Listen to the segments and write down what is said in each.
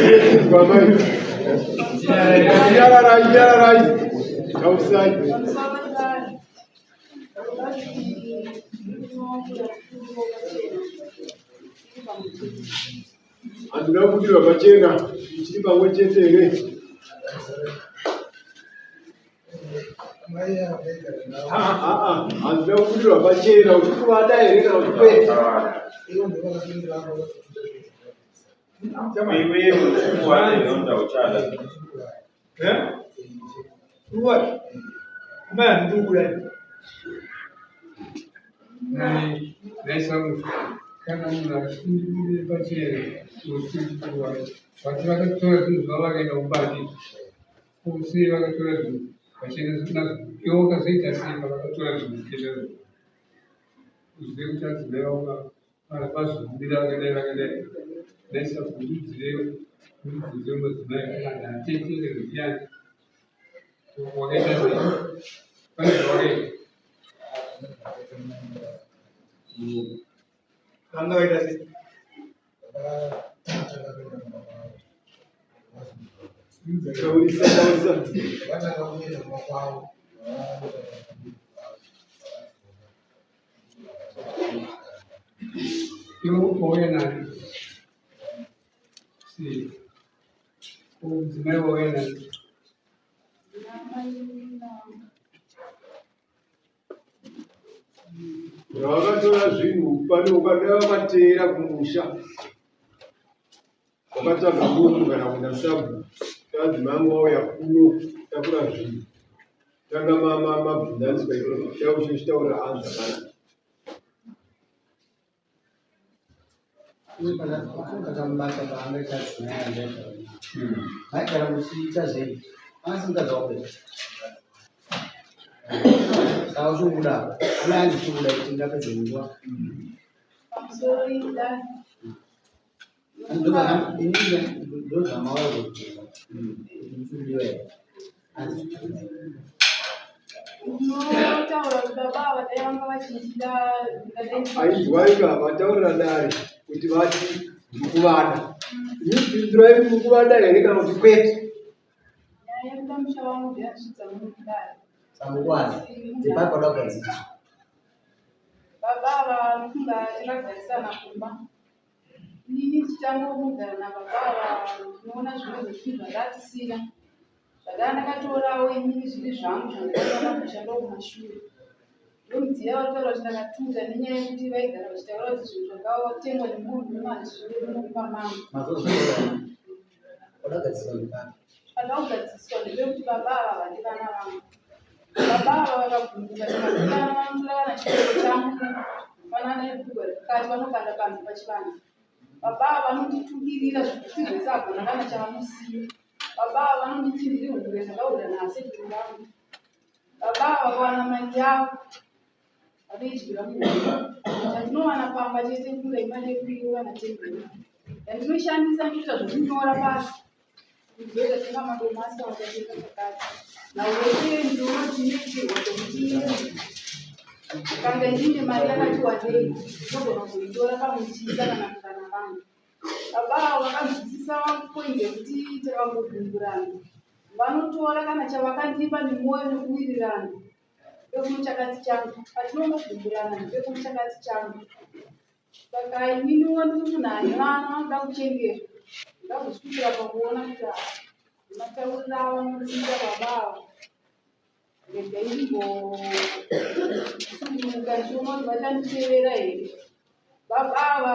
Inzwa mai. Nyararai, nyararai. Tausai. Handina kubudirwa pachena tichiri pamwe chete here? Handina kubudirwa pachena uchiri kuvada here kana kuti kwete? Iwewe uchikuwada inonda uchada. Eh? What? Amai handikubuda. Naisamu kana munhu achikubude pachena uchikuwa vati vakatora zvinhu zvavo vakaenda kubani sei vakatora zvinhu pachena iwe wakazoita sei pavakatora zvinhu kuenda uzive kuti adzimai vanga vazobuda vakadai vakadai naisamu ndiudzirewo ndibvunze madzimai kana atete kana ndiani wakaita sei pane zvawakaita Vanga vaita sei? Taurisa, taurisa. Vatanga kuenda kumba kwavo. Iwe wauya nani sei mudzimai wauya nani Vakatora zvinhu pane ukadai vakateera kumusha wakatsvaga munhu kana kuenda sabhu tanzi mangu wauya kuno takura zvinhu tanga mabvunzaniswa ikoko tauchichitaura anza kana Akamubata paangaita adzimai andaita maigara muchiita zvei asi mukadzi wako saka uchikuda amai anzi chikuda kuti ndapedze nguva ndozvamauya kuti muchikudiwa here anzi chikuda. Unotaura kuti baba ava dai vanga vachindida Aizwaika vataurira dare kuti vati ndiri kuvada. Imi pindurai muri kuvada here kana kuti kwete? Nyaya yekuda musha wangu ndeyasvitsa muno kudare. Samukwana, ndepapa pada kugadzirisa. Baba ava ndofunga takagarisana kumba. Inini ndichitanga kugara nababa ava ndinoona zvimwe zvezvinhu zvandatisina. Zvakanga ndakatorawo inini zviri zvangu zvandakatora pamushando kumashure. Ndomudziya vataura kuti ndakatuta nenyaya yekuti vaigara vachitaura kuti zvinhu zvakatengwa nemunhu nemazviri munomupa mangu. Pada kugadziswa ndepekuti baba ava vandi vana vangu. Baba ava vakagumbuka chikasikana vanotora kana chipfeko changu kufanana nebhurugwa rekukati vanokanda panze pachivanze. Baba ava vanonditukirira zvekuti zvese hapana kana chavanosiya. Baba ava vanonditi ndiri hure ndakahura naasekuru vangu. Baba ava vakawana mari yavo vanoidyira muhomwe. Chandinowana pamba chete kunga imari yekuiwa natemberi. Yandinoshandisa ndikuita zvekunyora pasi. Kuzoita tenga madomasi kana kutenga chakati. Nhau yese ndinoona kuti inoitirwa zvekuti kanga ndine mari yakati wandei ndinogona kuzoitora pamwe ndichiisa kana kuvana vangu. Baba avo vakanzwisisa point yekuti takangogumburana. Vanotora kana chavakandipa nemwoyo nekuwirirana ndekuno chakati changu. Patinongogumburana ndekuno chakati changu. Saka ininiwo ndiri munhu ane vana vanoda kuchengetwa. Ndakuzosvikira pakuona kuti ah, matauriro avo anondiita baba avo. Rega ndimbosununguka ndichiona kuti vachanditeerera here. Baba ava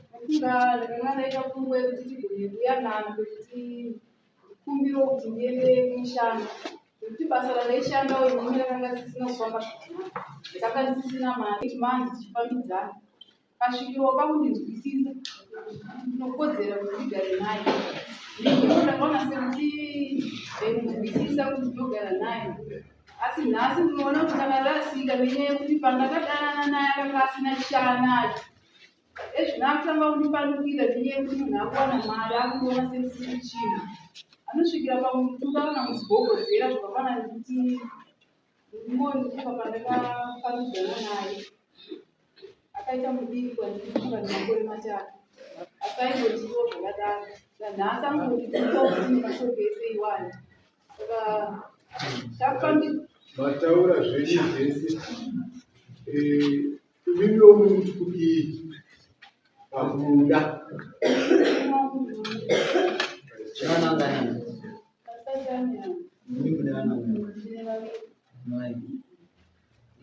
ndofunga ndakanga ndaita pfungwa yekuti tigone kuyanana kwekuti ndikumbirawo kuti ndiende kumushando nekuti basa randaishandawo inini rakanga risisina kufamba zvakanaka. Ndakanga ndisisina mari manzi tichifambidzana. Kasvikiro kakundinzwisisa ndinokodzera kuti ndigare naye. Neniwo ndakaona sekuti ndaimunzwisisa kuti ndinogara naye. Asi nhasi ndinoona kuti ndakarasika nenyaya yekuti pandakadanana naye akanga asina chaanacho. Ezvino akutanga kundipandukira nenyaya yekuti munhu akuwana mari akundiona sendisiri chinhu. Anosvikira pakunditukana kana kundigogodzera zvakafanana nekuti ndingondipa pandakafambidzana naye. Akaita mudiki kwandiri kuva nemakore 3 asi aingotiwo zvakadaro. Nanhasi anongondibvunzawo kuti nemashoko ese iwayo. Saka tafambidza. Mataura zvenyu zvese. Imimiwo muri kuti kudii pakuda? Vana vangani? Mimi mune vana vangani? Mai.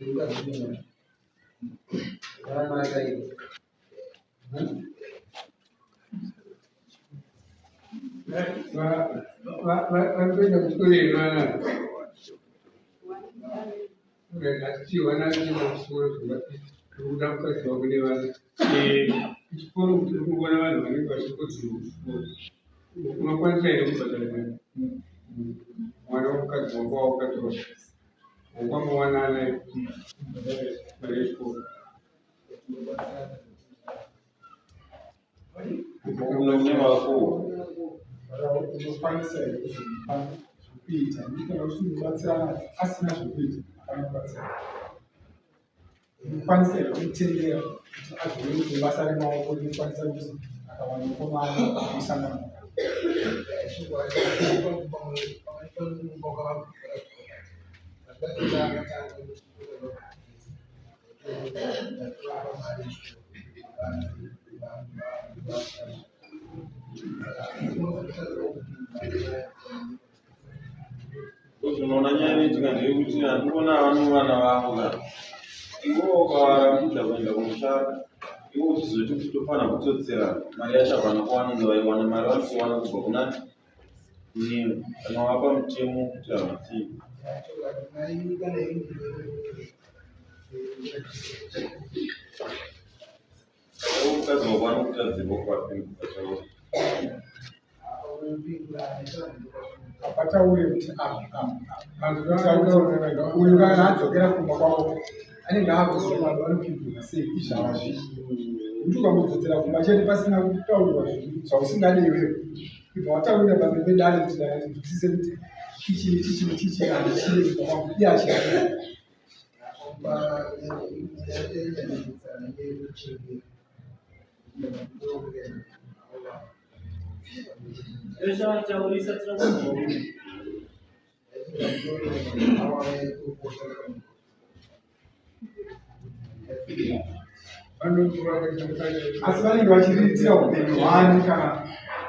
Mukadzi mumwe. Vana vakaita. Vari kuenda kuchikoro here vana? Asi vana vanoenda kuchikoro zvakati kuda mukadzi wako nevana. Kuchikoro kuti uri kuona vanhu vanenge vachikodzero kuchikoro. Unokwanisa here kubhadhara mwana womukadzi wako wawakatora? Wakamuwana naye kuti ubhadhare mari yechikoro? Unokwanisa here kuzvipa zvekuita? Kana uchinobatsirana asina zvekuita, hapana kubatsirana. Unokwanisa here kumutendera kuti azoite basa remaoko rinokwanisa kuti akawana mukomana anosangana? Unoona nyaya inoitika ndeyekuti handikuona vano vana vavo ka ivo ukavarambidza kuenda kunoshanda, ivo uchizoti kuti tofanira kutsotsera mari yacho, havana kwavanenge vaiwana mari, vanotowana kubva kuna kunewe kana wapa mutemo kuti havasii. Mukadzi wako anokutadzirwa kuvapindura. Hapataure kuti uyu kana adzokera kumba kwavo anenge akuziva vanhu vanopindura sei. Izvava zvii kuti ukangodzodzera kumba chete pasina kutaurwa zvausingade iwewe, ibva wataurira pamberi pedare kuti dare tinzwisise kuti chichi chichi chichi handichide kumba kwangu, iye achida. Asi vanenge vachiriritira upenyu hwani kana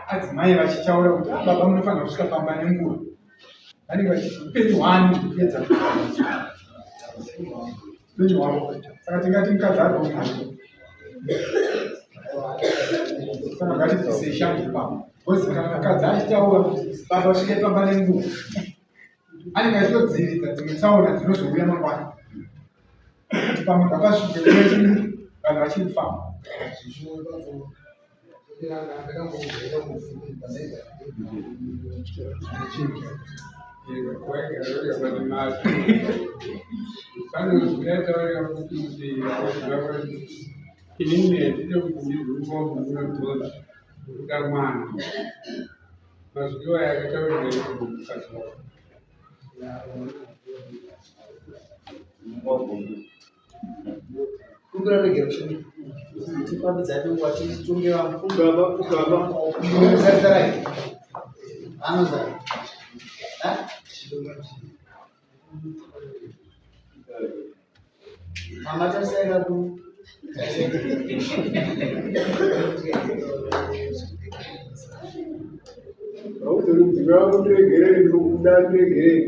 adzimai vachitaura kuti, "Ah, baba munofanira kusvika pamba nenguva," vanenge vachiti upenyu hwani kupedza upenyu hwavo. Saka tingati mukadzi ari kunayo, saka ngatibvisei shanje ipapo, because kana mukadzi achitaura kuti baba svikai pamba nenguva, anenge achitodziviridza dzimwe tsaona dzinozouya mangwana, kuti pamwe ngapasvike vanhu vachiri kufamba. Inini handide kuti ndizungomunotora kuda mwana. Mazwi aya akataurira iko mukadzi wako. Kumbira regero chini. Tifambidzane nguva tichitunge vanhu. Pfugama, pfugama. Zarai. Anozara. Ha? Mama tarisai ku. Audzori mudzimai wako, ndiregerere, ndinokuda, ndiregerere.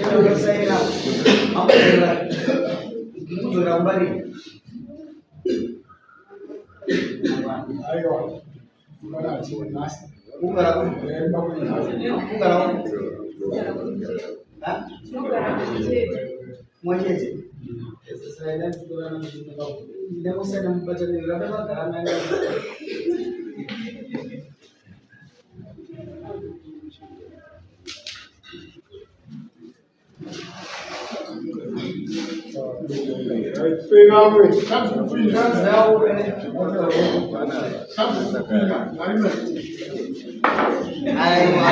Tarisai. Mamudzora. Mudzora kumbari. Aiwa, kana atiwe nhasi. Kugara ku. Emba kwenhasi. Kugara ku. Ha? Tinogara chete. Mumwe chete. Ndakusana mubatanidzwa ramba magara nayo. Pe vamwe. Aiwa.